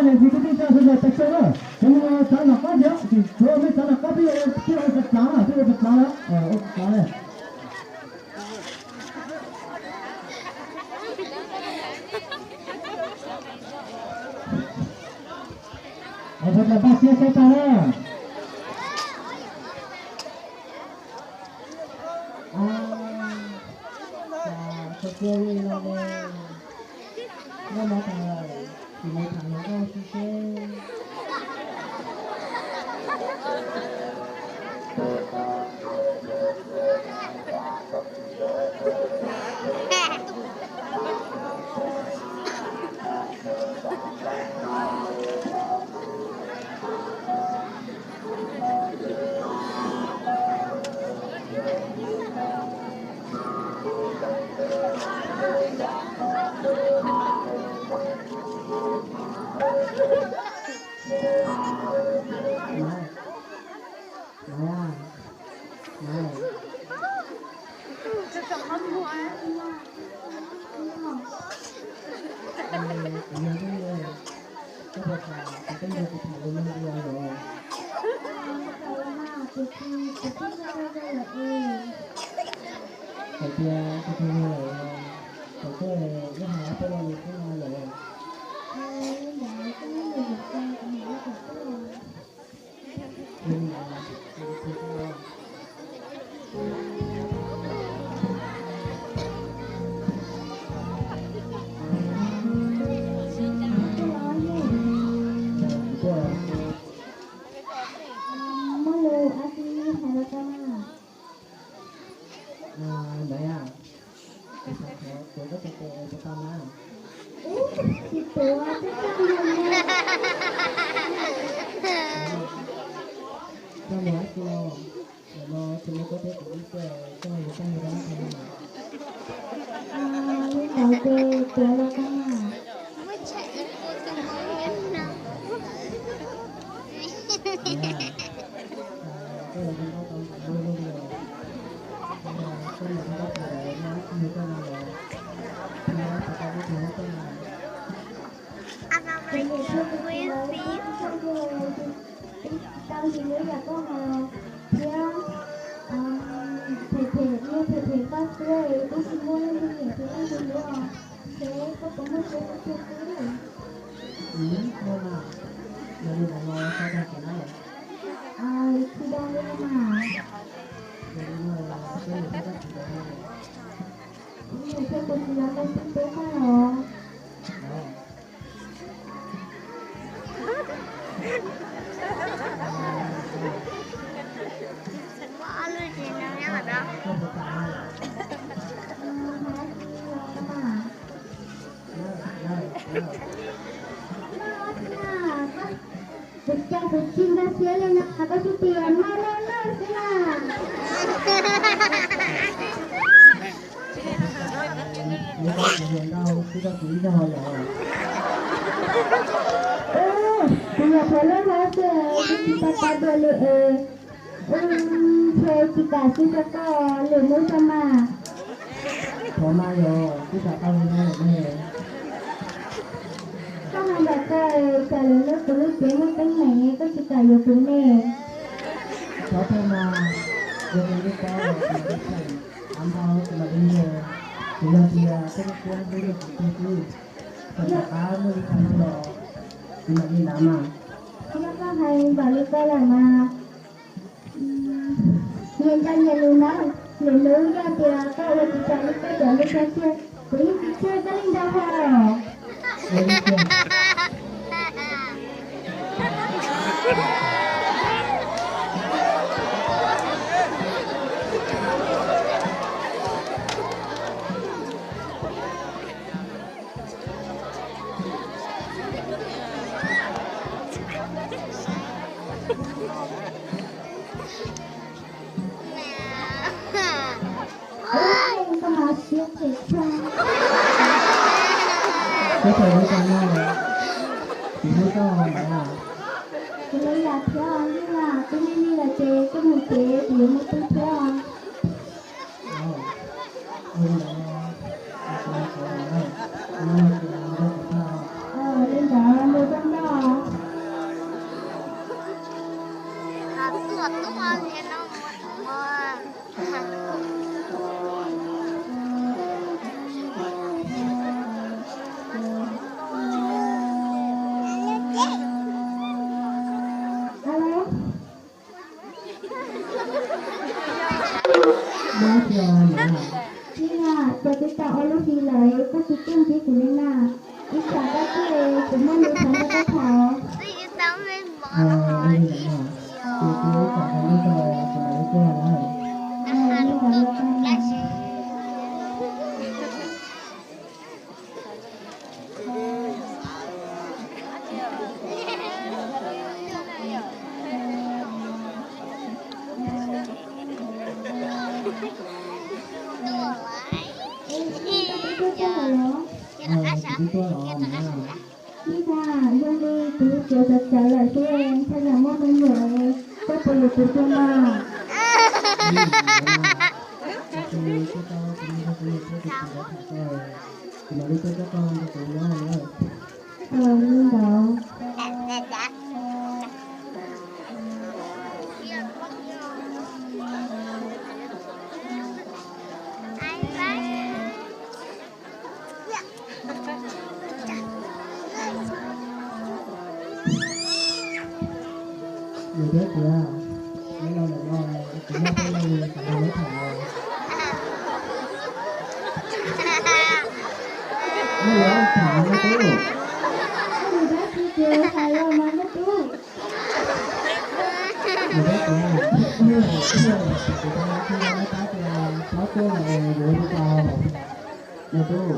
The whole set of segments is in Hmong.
Niam txiv kwv tij sawv daws pes tsawg na, cov no txav nram qab thiab, tsis tsuav mej txav nram qab peb ua, peb ua txav txav na, peb ua txav txav na, ua txav txav na. Peb pab siab saib tag na. Txog kiag li no ne, noj mov tag lawm, tsis mus tham hluas nkauj xwb seb. Hais tias kuv tus nus lawm, thaum twg wb hais ob peb lo lus xwb no lawm. Muaj lus dab tsi hais rau koj na? Maiv, kuv xav tuav koj tus tes puas tau na? Tsis tuav, twb tau yog ne. Koj mus dab tsi los? Nim no tsis muaj koj thiab kuv ib txhia, koj yuav koj mus rau qhov twg? Li ntawd ces tuav los koj na. Tau ntsis lub yam koj hais thiab, phem phem, niaj phem phem koj xwb, twb tsis muaj leej twg nyiam thiab leej twg hlub os, ces koj puas muaj siab hlub tiag xwb? Muaj mas, yog li ntawd los koj tag kis na. Tsis dag li mas. Yog li no, koj niam thiab koj txiv lawv no? Kuv niam thiab kuv txiv lawv mus pib teb tag los. Kuv cas kuv tsis nkag siab li no, koj tsis tias noj noj noj xwb na. Kuv ntau, kuv tau kuv ib zaug lawm. Kuv yog qhov loj hlob xwb, kuv tsis tau paub dua li es, ntshe tsis kam sib rau koj lwm hnub tso mas. Thov mas yog, kuv xav tau li no lawm ne. Koj hais ntawm koj, tsam lwm hnub kuv lub cev muaj teeb meem koj tsis kam yuav kuv ne. Thov thawj mas, yog kuv lub paub kuv tsis tseem, av npau kuv mam li nug, kuv yog tias koj muaj kuab hlub yog kuv tug xwb, txawm tom qab muaj li cas los kuv mam li nav mas. Yog koj hais npaum li koj lawm mas, nyias nco nyias lus nawb, lwm hnub yog tias koj ua tsis tau li koj cov lus cog tseg, kuv yeej tsis tseg koj li ntau hos. Koj hais siab phem tshaj. Siab phem li cas no, kuv hlub koj mas. Kuv lub yam thiab os, yeej lam kuv nej li lawm ces koj mus tsev kuv yuav mus pw thiab os. Li ntawd, mus zoo nraug. Muaj tsis os niam? Tsis na, cov TikTok ua lub hlis lawm koj tsis tuaj ntsib kuv li na. Ib tsam koj tuaj kuv muaj lus tham nrog koj tham. Ua li ntawd mas, ces cia ib tsam koj tuaj kuv mam li tuaj na. Ib tag, yog li kuv tsuas txav txav lawm xwb, ntshai yog muaj me nyuam, koj puas yuav kuv tus mas? Kuv mam li tuaj coj koj nrog kuv nyob na. Li ntawd. Yus thiab tias, nyob no lawm no, kuv muaj tej lus xav nrog neb tham. Muaj lus tham me tub. Yus thiab tias, hais los mas me tub. Yus thiab tias, kuv tab tias plob tuaj es yuav li cas me tub.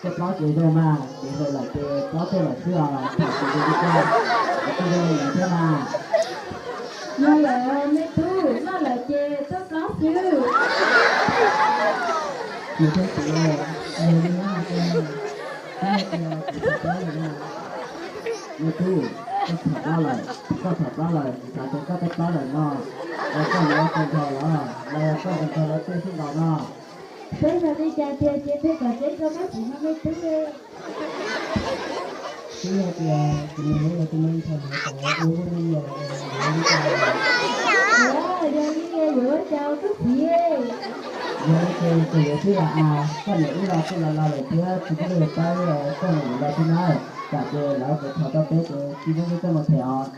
Koj plob ces zoo mas, kuv hais lawm ces plob tuaj lawm xwb os, tham kuv li koj, kuv kuj zoo li ntawd thiab mas. Yog lawm me tub, noj lawm ces tuaj plob xwb. Yus thiab tias, yog li no ces, kuv hais tias kuv tham plob lawm no. Me tub, koj tham plob lawm, koj tham plob lawm, kuv xav tias koj tuaj plob lawm no, los koj yuav ua tau nkaus los, los yog koj ua tau nkaus los tej xwb nkaus no. Peb yog li cas tiag ces peb kom teb rau koj txiv no me tub. Twb yog tias kuv mus hlub los tus me ntxhais hluas kom ua ua me nyuam los yuav li cas? Yog li yuav ua cas koj txiv? Yog li ces kuv yuav xwb los as, koj niam wb los kuj los laus lawm thiab, tsis muaj leej twg pab, koj niam yuav los thiab na. Tsam ces lawv puas khaws tau peb ces tsis muaj leej twg coj mus them os.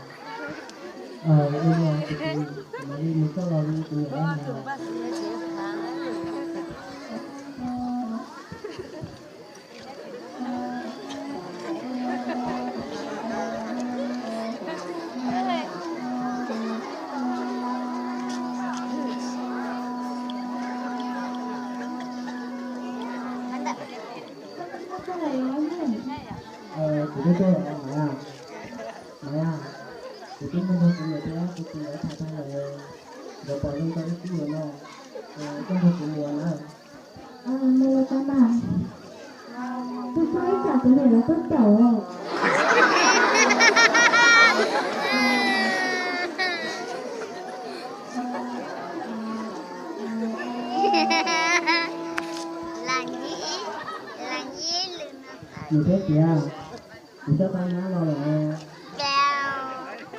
Ua li os, kuv mam li mus coj los li kuv niam na. Kuv twb tuaj los mas, mas kuv twb muaj nrog kuv niam thiab kuv txiv lawv tham tag lawm, nkawd pom zoo tau ib tug no, koj nrog kuv mus na. Mus los tau mas. Tus tub ib tsam kuv niam lawv tuaj caum. Nws thiab tias, kuv coj tau nyab los lawm.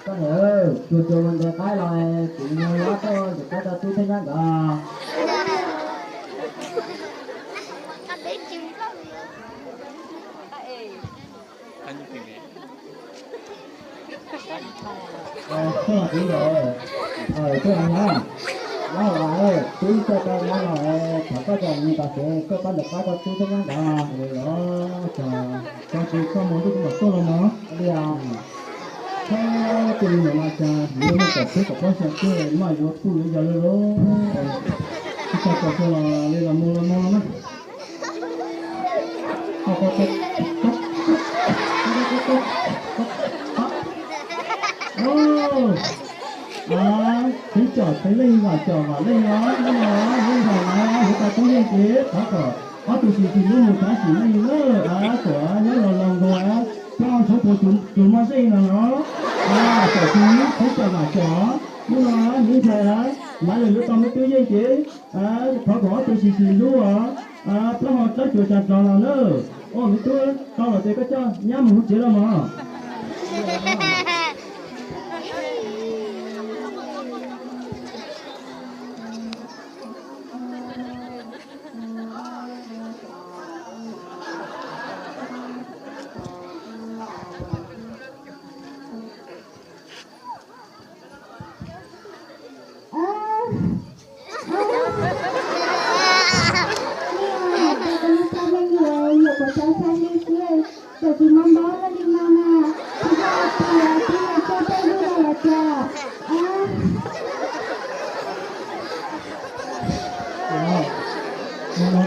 Koj niam, cuag cuag ua ntev qaib los kuv nyuag lob tuaj ces koj tau tub thiab nyab nkawd. Koj los kuv los, koj los nyab, nyab los, twb coj tau nyab los, thov koj cov nws tas kev koj pab ntawm qab koj tub thiab nyab nkawd los txog, txog ces koj mus ntuj kuv mam tuaj los mog. Li os. Txhob tus me nyuam no cas yuav muaj kaum peb kaum plaub xyoo xwb mas yuav kuj yuav yos lawm lauj. Tsis tau kaum xyoo los li los mus los mus los mas. Txiv com txiv leej vam com vam leej os, leej os, leej os, yuav tau tub yeej ces thov kom ob tug sim sim hlub mus txav sim neej lawm, kom nyob los laus nkaus, plaub hau tshuav puas tus moj zeej no los, kom txiv txiv com vam com, hnub no hnub ntxhais mas lawv yuav tau me tub yeej ces thov kom ob tug sim sim hlub os, plaub hau tsawb cuav tsa rog los na. Ua me tub tau los ces koj coj nyab mus hauv tsev los mog.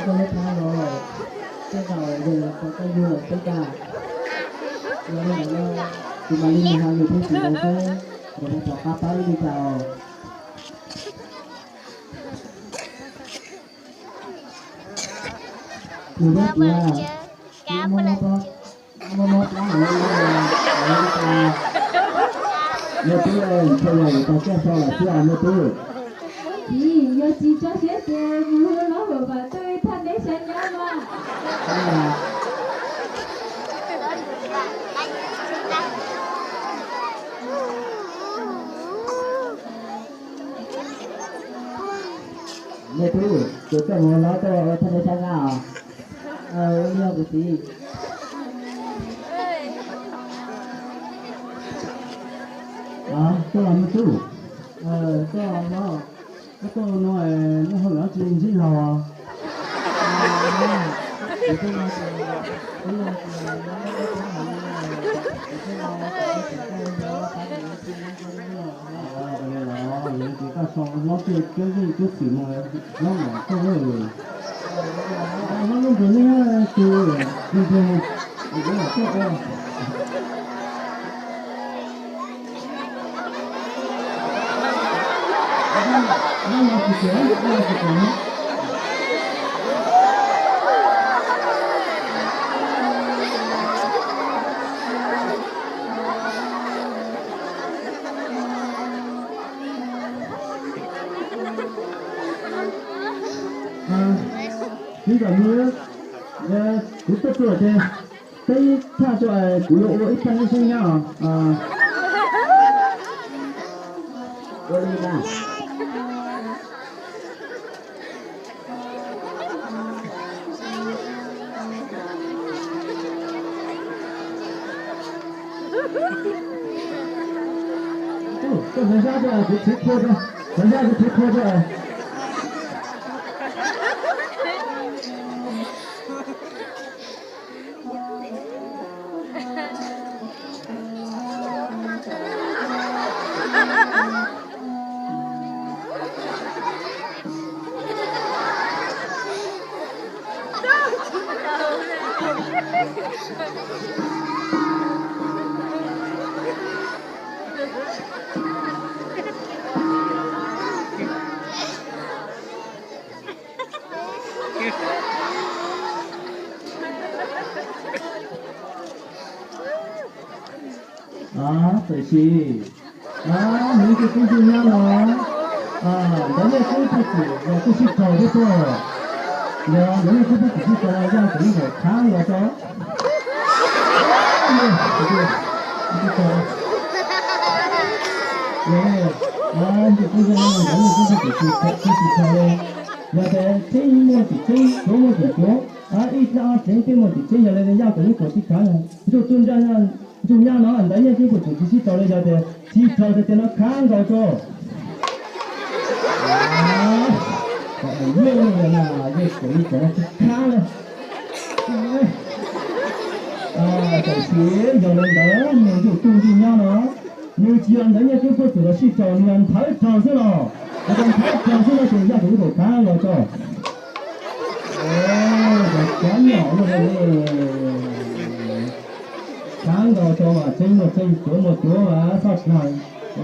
Koj lub thab los, tej zaum yog tau koj yug lawm xwb cas. Yog li ntawd no, kuv mam li mus hais nws thiab txiv lawv seb lawv puas pom qab pab wb li cas os. Kuv thiab txiv, mob mob plab heev li cas. Me tub, ntshe yog kuv tau tsiaj so lawm xwb os me tub. Txiv, yog tsis tso siab ces mus hu Lob Huam Vam tuaj ib thaj neb saib nyab mas. Me tub, kuv tuaj mus hu Lob tuaj ua thaj neb saib nyab os. Ua li os kuv txiv. Tuaj los me tub. Tuaj los, koj tuaj no, neb hu lawv tsis ntsib los. Koj so hlob tiaj cuab yeej cuab xwm no, hlob mam koj hlob lub npus neb tus npus npus los koj ua. Ib yam li kuv tuaj txog ces peb thaj tso, kuv yuav ua ib thaj neb saib nyab os. Ua li na. Koj hlawv zab rau kuv txiv qhua rau, hlawv zab kuv txiv qhua rau. Tiam sis nws tus tub ntsuj nyab no, ntawd nej twb tsis txwm los kuj sib raug thiab tuaj. Yog ntawd nej twb tsis sib raug los yog tus ib zaug khab los tso. Tus tub ntsuj nyab no ntawd nej twb tsis txwm los kuj sib raug li. Yog tias tseeb muaj tim tseeb, cuav muaj tim cuav, ib dlaab ob dleev peb muaj tim tseeb, yog li yaj kuv ib kaum sib khav, ntsuj tub ntsuj nyab no ntawd yeej twb tsis txwm tsis sib raug li, yog tias sib raug tiag tiag no khab nkaus tso. Yeej kaum ib kaum no tsis khab li. Tiam sis yog li ntawd nws tus tub ntsuj nyab no, nws tsis yog ntawd yeej twb txwm los sib raug, nws yog nthawv raug xwb los. Yog tias nthawv raug xwb no ces yaj kuv ib kaum khab los tso. Cov nyom luaj li. Khab nkaus tso mas tseeb muaj tseeb, cuav muaj cuav mas txhob dag,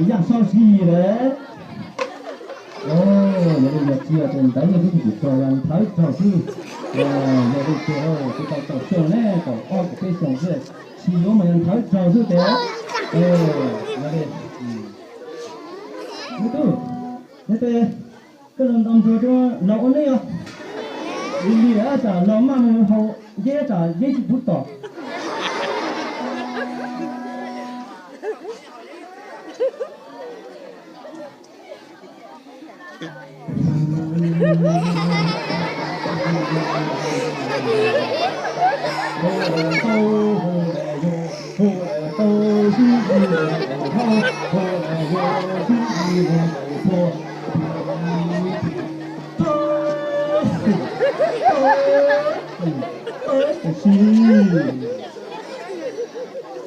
yaj sob zis lawm. Yog li yog tsis yog ces ntawd yeej twb tsis raug, yog nthawv raug xwb. Yog li ces kuv tau tau xyoo ne, tau ob kaum peb xyoo xwb, tsis yuav mas yog nthawv raug xwb ces. Yog li, me tub, neb tej koj los ntaus nruas rau laus ua neej os. Li li tsam laus maj mus haus yeeb tsam yeeb tsis pub tom.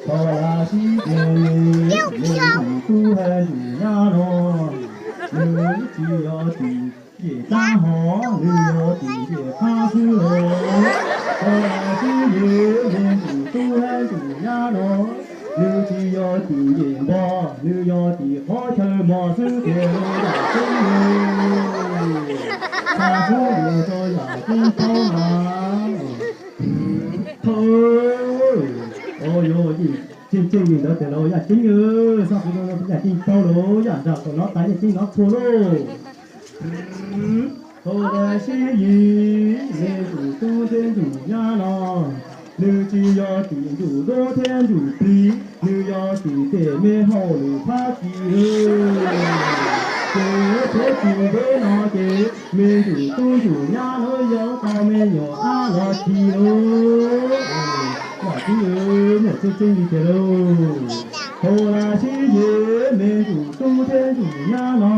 Tiam sis thaum sib nws, nws tus tub hais nws nyab no, nws tsis yog tim yem tab hov, nws yog tim yem qab xwb. Yaj Ceeb paub na. Thaum, o, yuav ua yim tseej tseej li ntawd tias los Yaj Ceeb, xoj kuv no Yaj Ceeb paub los Yaj nrag tau nov tas Yaj Ceeb nov txhua lauj. Thaum lawv sib yim, me ntsuj tub thiab ntsuj nyab no, nws tsis yog tim ntsuj dub thiab ntsuj plig, nws yog tim tej me hauj lwm phab kis lawm. Ces peb tsis ntev no ces me ntsuj tub ntsuj nyab no yuav tau me nyuam ab los txi lauj. Yaj Ceeb, muaj tseeb tseeb li tiag lauj. Thaum lawv sib yim, me ntsuj tub thiab ntsuj nyab no,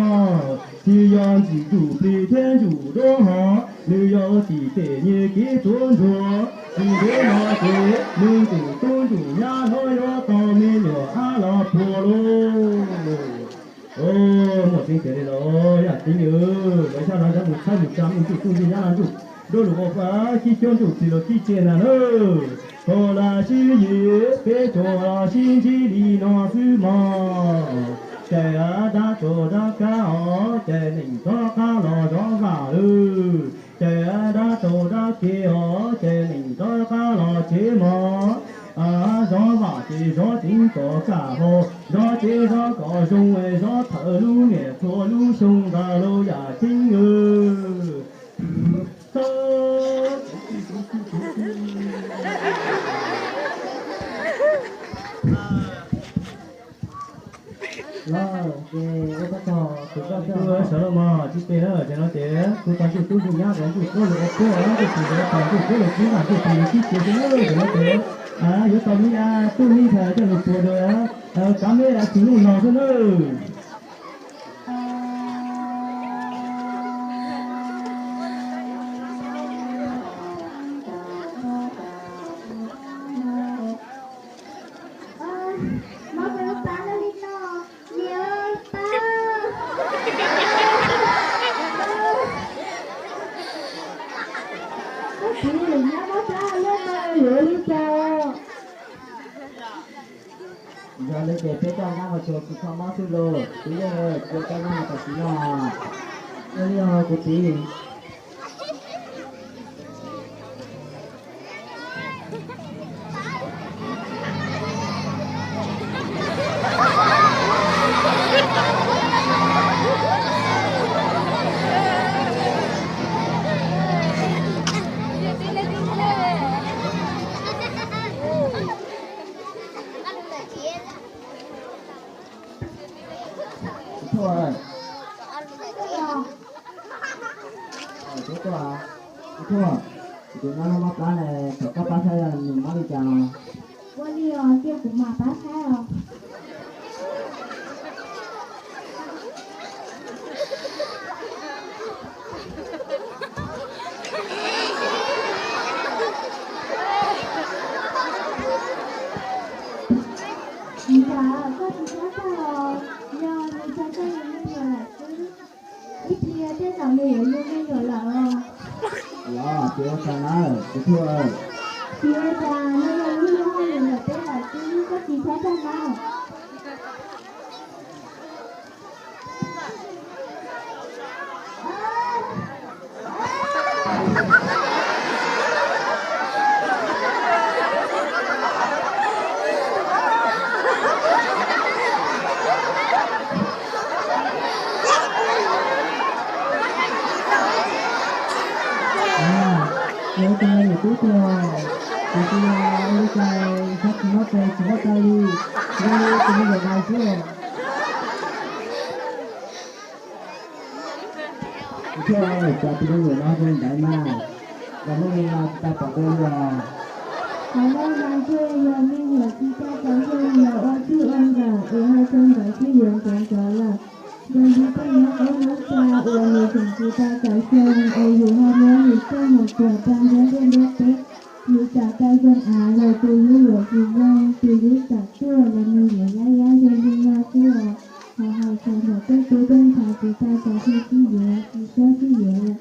tsis yog ntsuj plig thiab ntsuj dub hos, nws yog tim tej nyiag kev tuav ntsuag. Tsis ntev no ces me ntsuj tub ntsuj nyab no yuav tau me nyuam ab los puag lauj. Muaj tseeb tiag li los Yaj Ceeb, lawv xyov los nrog mus txhawb mus tsa me ntsuj tub ntsuj nyab los ntsuj dub los ua kib cuab ntsuj plig los kib tse na lauj. Thaum lawv sib yim, peb tsuas los sib ntsib li no xwb mog. Ces dab tsaus dab kab os, ces neeg rov qab los zov vaj lawm. Ces dab tsaus dab ke os, ces neeg rov qab los tsev mog. Zov vaj ces zov tsev kom kaj hau, zov tsev zov kom zoo, zov thawm lub niam txhua lub xyoo ntag lauj Yaj Ceeb. Los ces ua koj tog tus koj sawv los mog, tsis pes na, ces no ces kuv tau ntsuj tub ntsuj nyab, ntsuj tub los ua puag, ntsuj plig los ua pawg, ntsuj tub los kib vaj, ntsuj plig los kib tsev xwb na, ces no ces yuav tau me nyuam tub me ntxhais coj los puag rau kav meb tsis muaj los xwb na. Mob kuv lub plab lawm li no, niam pab. Koj txiv lwm nyob mob plab lawm no yuav ua li cas? Yog li ces peb coj nyab mus xyuas tsis txhob mob xwb lauj, kuv yeej cia coj nyab mus tam sim no. Ua li os kuv txiv. Kuv tuaj, kuv tuaj, kuv tuaj, kuv tus nyab mob plab ne, kom koj pab saib nws mob li cas no. Ua li os, cia kuv mam pab saib os. Niam tais, koj tsis txhob txhawj os, yog nws tso koj yug me nyuam lawm xwb, ib pliag tej zaum nws yuav yug me nyuam lawm os. Los tsis ua cas na, kuv tuaj. Tsis ua cas, nws yog lub hauj lwm ntawm peb lawm xwb, koj tsis txhob txhawj na. Ua cas niam tub tuag, tiam sis ua li cas txhob tsis mob tes tsis mob taw li, zoo li tus me nyuam no xwb. Kuv thiaj cas tus me nyuam no zoo ntawd mas, los nej no tsis tau pom dua li os. Qhov no mas ntshe yog me nyuam tsis tau txaus xyoo los ua txij ua nkawm es ho txog ntawd sib yuav ntxov ntxov lawm. Yog li tej nyob qub noob tsa uas nws tseem tsis tau txaus xyoo es yus ho muab nws coj mus puag rau nruab ntiaj nruab teb, nws txawm tau zoo av los tus yub yuav tsis zoo, tus yub txawm tuaj los nws yuav yab yab zoo li no xwb os. Ho hais txog ntawm tej tub tej ntxhais tsis tau txaus xyoo sib yuav, tsis txhob sib yuav lawm.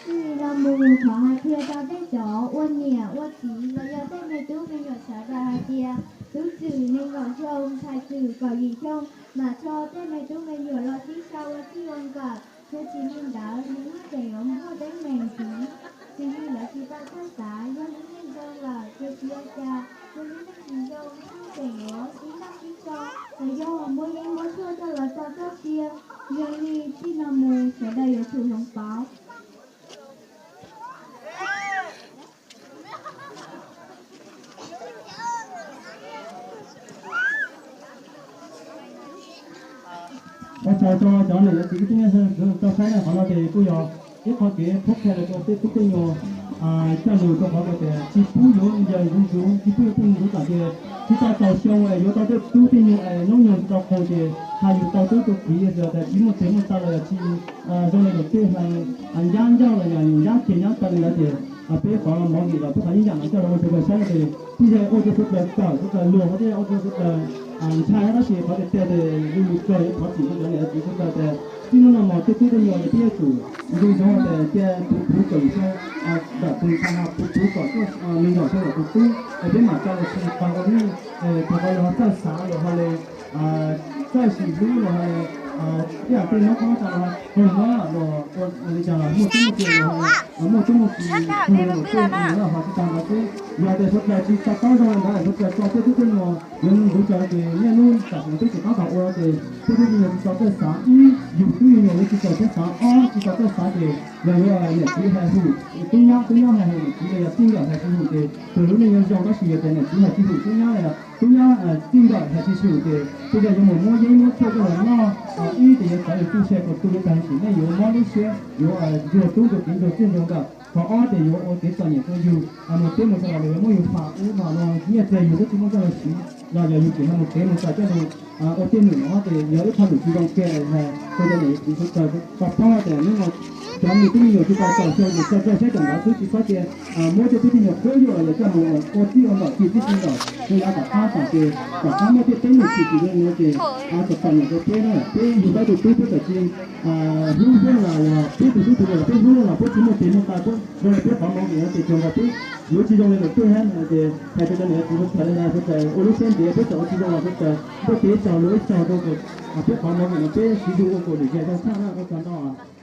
Txij no mus thov hais qhia rau tej cov ua niam ua txiv los yog tej me tub me nyuam sawv daws hais tias tub Tswm nees nkaum xyoo, ntxhais Tswm kaum yim xyoo, mam tso tej me tub me nyuam los sib sau ua txij ua nkawm. Yog tsis li ntawd, yog nej tseem yuav muaj teeb meem heev, tsis li lawv tsis tau txhawj xav, yog nej yeej zoo lawm ces tsis ua cas, yog nej yeej tsis zoo, nej yeej tseem yuav sib nrauj sib tso, los yog muab yeeb muab tshuaj coj los tso txoj sia. Yog li txij no mus sawv daws yuav tsum hloov pauv. Ua tsaug rau cov niam cov txiv kwv tij neej tsa tau saib na, qhov no ces kuj yog ib qho kev qhuab qhia rau tej tub tej nyuam coj lus rau qhov tias tsis pub yuav yawg zuv zuv, tsis pub yuav tej ntxuav tam ces tsis tau txaus xyoo es yuav tau tej tub tej nyuam es hnub nyoog tsis tau khoom ces hais lus tau tub tau kiv, yog tias tsis muaj tes muaj taw los yog tsis zoo li lawv tej hais, ncab ncauj los yog ncab ceg ncab taw li ntawd ces peb qhov movie los peb qhov yeeb yam no coj los ua rau kawg saib no ces tib yog ua rau suav dlawg kawm suav dlawg luag, tib yog ua rau suav dlawg ntshai tab sis qhov tiag tiag ces lub lus kawg yuav thov txim rau cov niam txiv suav dlawg tias txij hnub no mus tej tub tej nyuam ces peb yuav tsum zoo zoo tias cia puv puv kom lwm xyoo ntawm tus ntxhais ho puv puv kom tuaj me nyuam xyoo ntawm tus tub es peb mam coj los tsis tau ua neej, thaum qhov lawv ho txawj xav los ho li txawj sim hlub los ho li ib yam tej noob qoob tas los ho muab los ua li cas los muaj tub muaj kiv los ho muaj tub muaj kiv los ho tsis tas ntawd xwb. Yog tias suav dlawg tsis to taub zoo li ntawd suav dlawg tso tej tub tej nyuam yuav ntxuav tso ces niaj hnub tam sim no peb tseem tab tom ua ces tej tub tej nyuam tsis txaus txawj xav ib, yus tub yus nyuam yuav tsis txaus txawj xav, ob tsis txaus txawj xav ces yog yuav niam txiv hais hum tub nyab, tub nyab hais hum niam txiv los yog txij nkawm hais tsis hum ces txawm lub neej yuav zoo tab sis yog tias niam txiv hais tsis hum tub nyab los yog tub nyab txij nkawm hais tsis hum ces tej zaum yuav mus muab yeeb muab tshuaj coj los noj, ib ces yuav txawv yus txuj sa kom tu yuav tag sim neej yuav mob lub siab yuav ntsuag tub ntsuag kiv ntsuag txij ntsuag nkawm, qhov ob ces yuav ua kev txom nyem rau yus, mus teb mus txog los yuav muab yus fam ub no no nyiaj txiag yus twb tsis muaj coj los siv los yog yus tseem ho mus kev mus txawm coj mus ua tej num no ces yog ib qho num tsis zoo kiag hais rau cov niam txiv suav dlawg tau paub tias hnub no cov me tub me nyuam tsis tau txaus xyoo ces tso rau saib tam nrad xwb tsis txhob cia muab tej tub tej nyuam qhuab yuam los yog coj mus ua txij ua nkawm txij txij nkawm rau yav tom qab tom ces tom qab muaj tej teeb meem tshwm sim zoo no ces txom txom nyem rau peb na, peb yug tau tus tub peb txawm tsis hlub thiab los yog peb tus tub tus nyuam peb hlub los peb tsis muaj tes muaj taw peb zoo li peb qhov movie no ces tsuas nkaus peb yuav tsis zoo li lawm tej hab no ces hais rau cov niam txiv suav dlawg li ntawd suav dlawg ua lub siab ntev peb txawm ua tsis zoo los suav dlawg npaj kev tsaug lus ib tsaug rau kom peb qhov movie no peb siv lug ua kom lwm zaus zoo tshaj na, ua tsaug ntau.